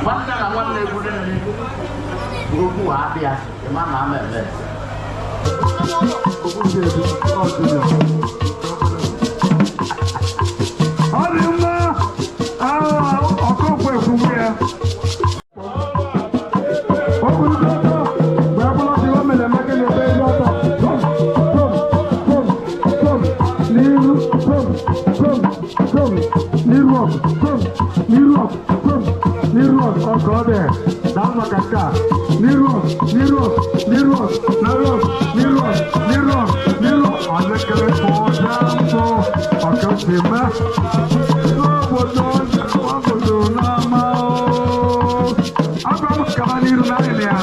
Nwanne na nwanne egwuri nri okwu abịa ịma na ama eme. Ọ dị mma, ọkọnkwo ekwugbu ya. O kwuru ọtọ wee bụrụ ọtọ ihe o mere eme gịnị ebe ezi ọtọ tom tom tom tom n'iru tom tom tom n'iru ọgụ tom n'iru ọgụ tom n'iru ọgụ ọgụ ọ dị daa maka nke a n'iru ọgụ n'iru ọgụ n'iru ọgụ n'iru ọgụ n'iru ọgụ n'iru ọgụ n'iru ọgụ ọlekere kpọọ mbụ ọkasịma n'obodo obodo n'ama agwa m kaba n'iru n'ahịrị ya.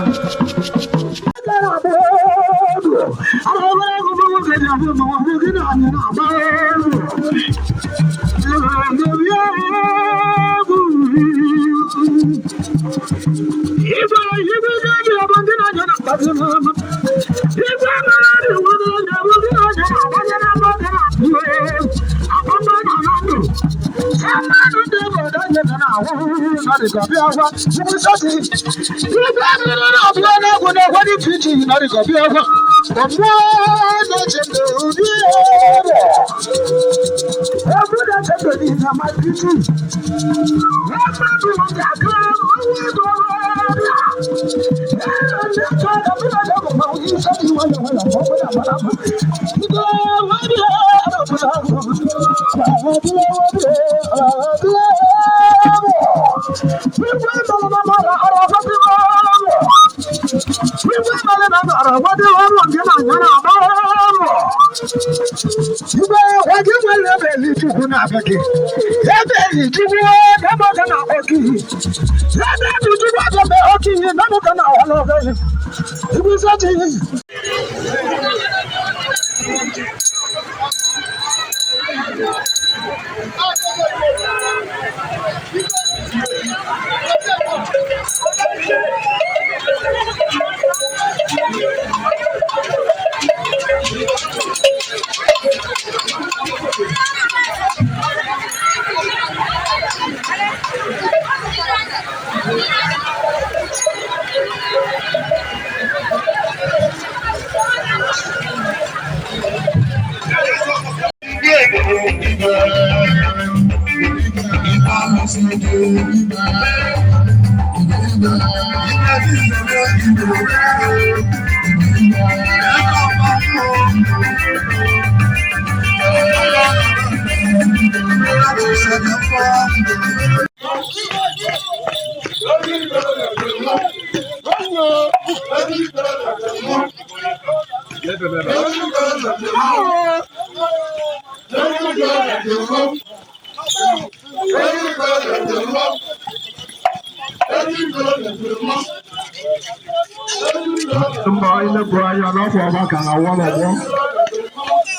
Mba, ilepụ anya n'afọ ọma ka na awa n'ọgbọ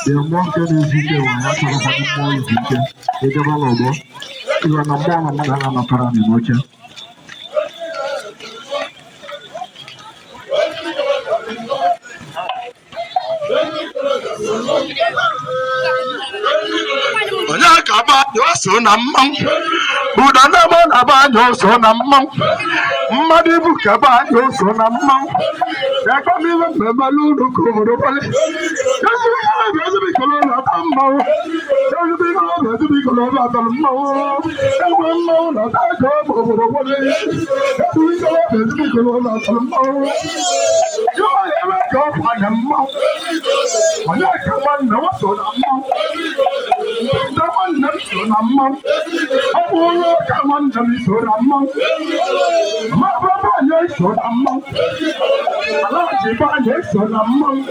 dị mmụọ nke na-ezu ike nwe ya chọrọ ụfọdụ mmụọ izu ike edebe n'ọgbọ ịwa na mmụọ na mmadụ a natara n'oche. Onye ka ba anya so na mmanwụ ụda na-eme na ba anya so na mmanwụ mmadụ ibu ka ba anya so na mmanwụ ekpemiwe mmemme n'ụlọ ka obodo kwale ezigbo ikolo na-ata mmanwụ ezigbo ikolo na ezigbo ikolo na-ata mmanwụ egwe mmanwụ na-ata ka obodo kwale ezigbo ikolo na ezigbo ikolo na-ata mmanwụ yóò ebe ka ọ kwanye mmanwụ onye ka nwanne m so na mmanwụ ndị nwanne m so na mmanwụ ọ bụ onye ka nwanne m so na mmanwụ ma bụrụ onye so na mmanwụ alaji bụ anyị so na mmanwụ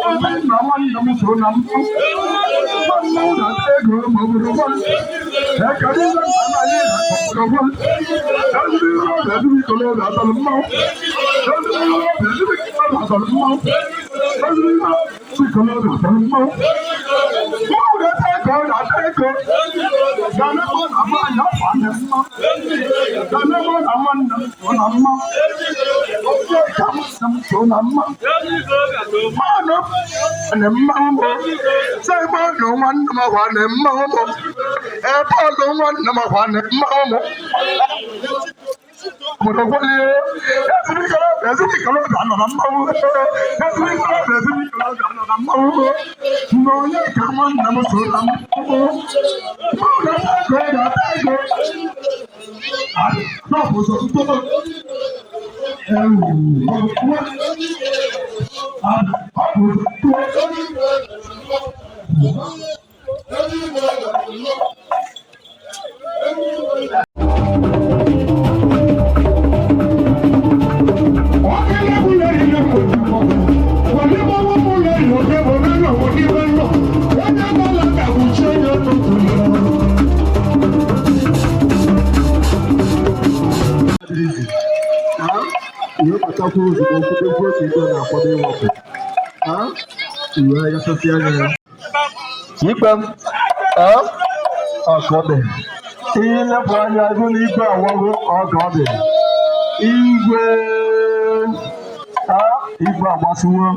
ebe nna Nwanne m so na mmanwụ. Mmanwụ na-ata ego ma obodo gwa. Ekele ihe nna nna anyị na obodo gwa. Ezigbo ihe ọbịa, ezigbo ikolobịa atọrọ mmanwụ. Ezigbo ihe ọbịa, ezigbo ikolobịa atọrọ mmanwụ. Ezigbo ihe ọbịa, ezigbo ikolobịa atọrọ mmanwụ. Mmanwụ na-ata ego, na-ata ego. Gana mụ na nwaanyị ọkwa na mmanwụ. Gana mụ na nwanne m so na mmanwụ. Onye ka m sị m so na mmanwụ. Mmanụ na mmanwụ bụ Simon nwanne m ọkwa na mmanwụ bụ Pọl nwanne m ọkwa na mmanwụ bụ obodo gwalie. Ezigbo ikolobịa, ezigbo ikolobịa nọ na mmanwụ. Ezigbo ikolobịa, ezigbo ikolobịa nọ na mmanwụ. Mgbe onye ka nwanne m so na mmanwụ. Mmanwụ na-ata ego, na-ata ego. N'ọbụ ụzọ ntụtụ. Ewu, ọ bụ ụzọ ntụtụ. Iwe kpatakwa ozugbo kwudekwu otu igwe na-akwado ịwapụ iwe aghasasị anya ya. Ikpe m, ọka ọ dị. Ilepụ anya gụ na igwe awago, ọka ọ dị. Igwe, igwe agbasiwo.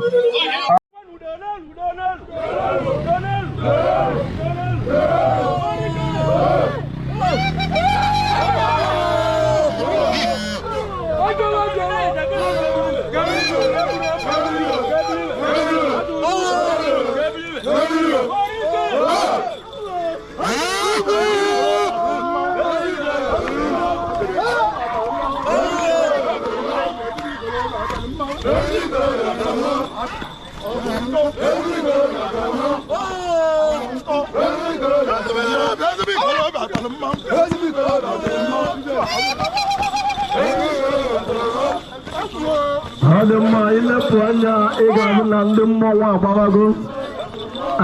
Ọ dị mma, ilepụ anya ị ga-ahụ na ndị mmọnwụ agbabago.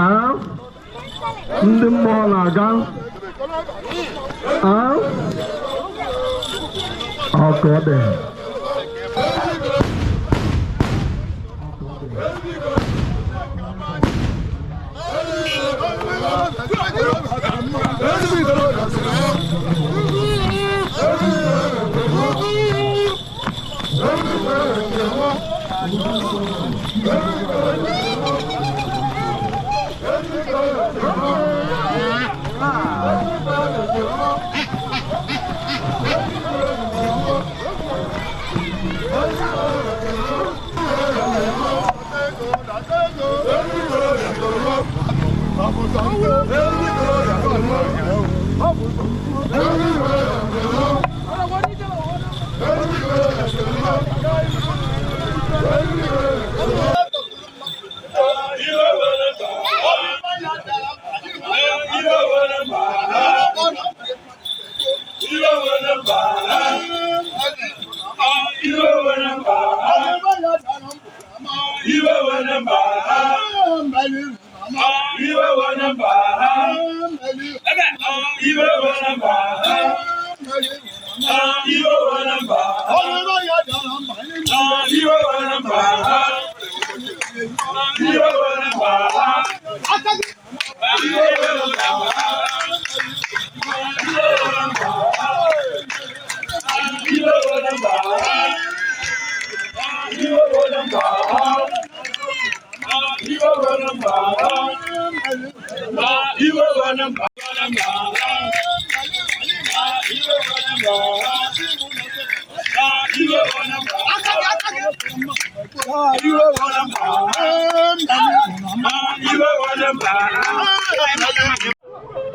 Ah, ndị mmụọ na-aga. Ah, ọ ka ọ dị.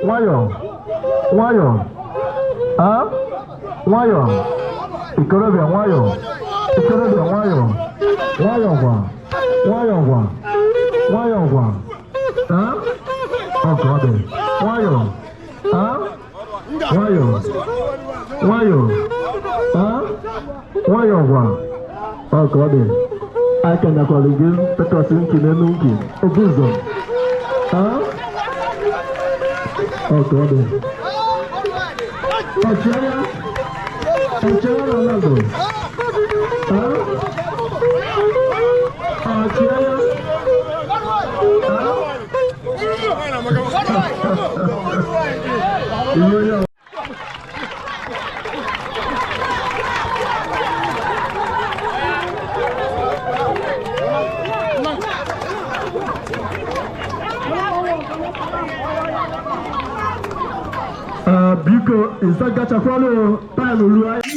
Nwayọ nwayọ, a nwayọ, ikorobịa, nwayọ, ikorobịa, nwayọ nwayọ, gwa nwayọ, gwa nwayọ, gwa a ọka ọ dị nwayọ, a nwayọ nwayọ, a nwayọ, gwa ọka ọ dị. Anyị kenekwara gị pekọsị nki n'elu nki obuzo. Ọ ka ọ dị. Ọchịagha, ọchịagha na Lagos. Ọchịagha. Ihe onye biko ịzagachakwala taịm ruo anyị.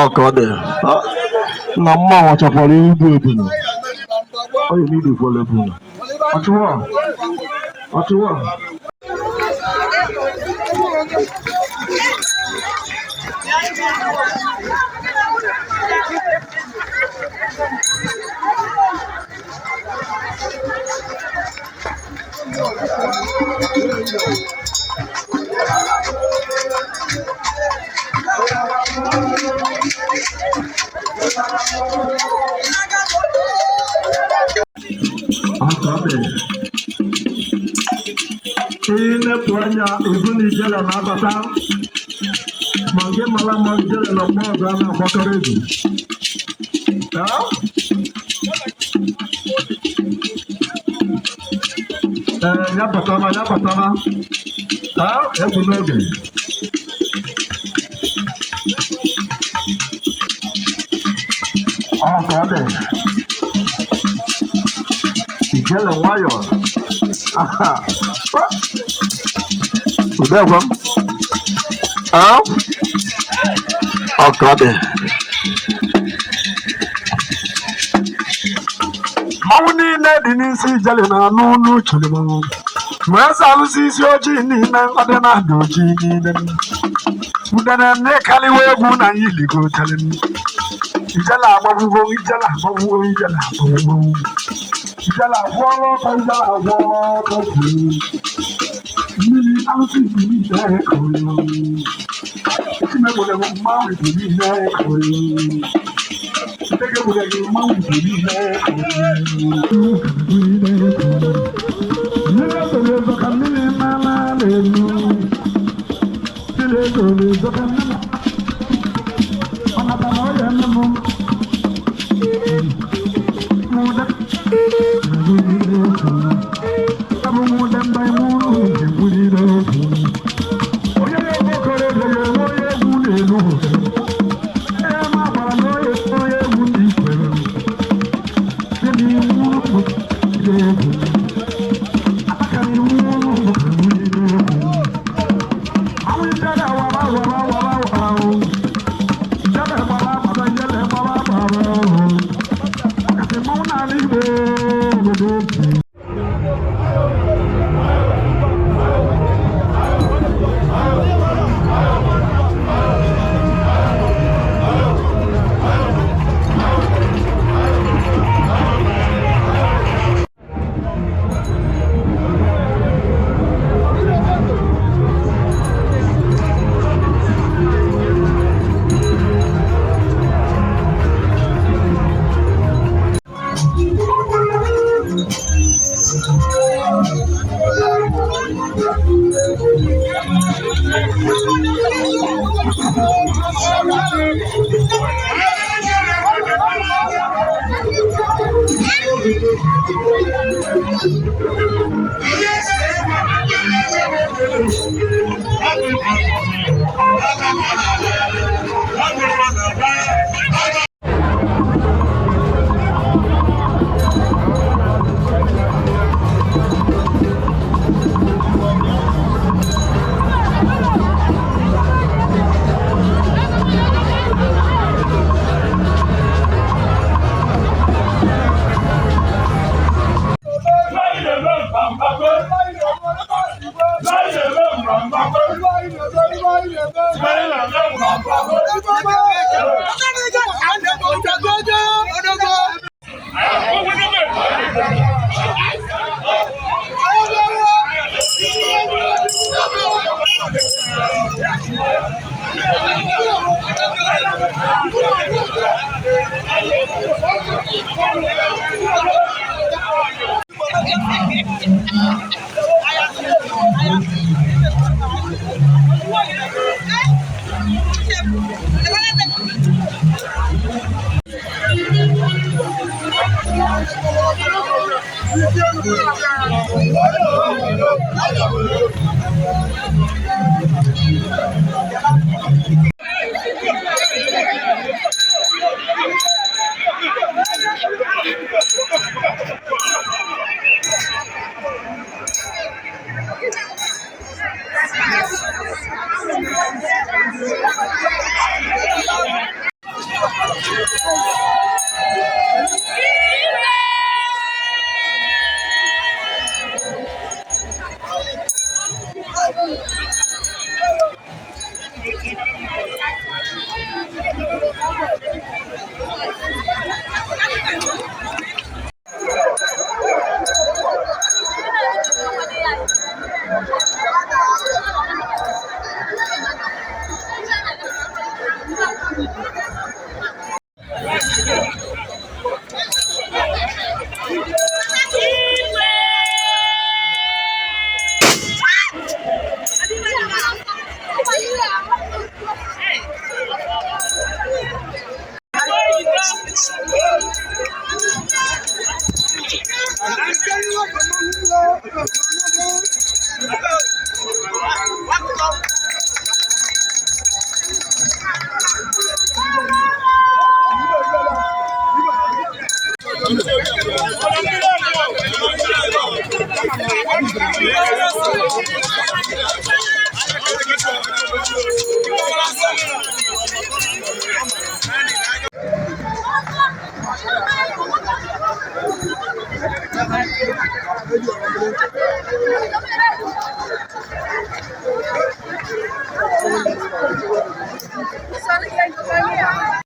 Ọ ka ọ dị na mmanwụ chakwara igbu ebunu ọ yi n'idekwala ebunu ọchụwa ọchụwa. Ọ ka ọ dị. Ịnepụ anya uzu na ijele na-abata ma nke mara mma ijele na mgbe ọzọ a na-agbakọrọ egwu. Ee, ya batara, ya batara. Ee, egwu n'oge. Ọ ka ọ dị. Ijele nwayọọ. Aha. Udegwa m. Ee? Ọ ka ọ dị. Mmanwụ niile dị n'isi ijele na-anụ olu chere m. Ma eze alụsị isi ojii niile ọ dị na adị ojii niile. Udene na-ekaliwa egwu na anyị ligotere m. Ijele agbagbugo, ijele agbagbugo, ijele agbagbugo. Ijele agwọọla ọkọ, ijele agwọọla ọkọ kwuru. Mmiri alụsị igbo niile kụrụ. Chimegbere m mmanwụ igbo niile kụrụ. Ntegegbere gị mmanwụ igbo niile kụrụ. Mmiri ezoro ezo ka mmiri mara n'elu. Mmiri ezoro ezo ka mmiri ọ natara ọya nne m. Mụda. Abụ mụda mba mụrụ njem onye na-egwu okorobịa ga-enwe onye egwu na-elu. Ee, ma gwara na onye onye egwu ndị kwere. Gịnị nwụrụ egwu?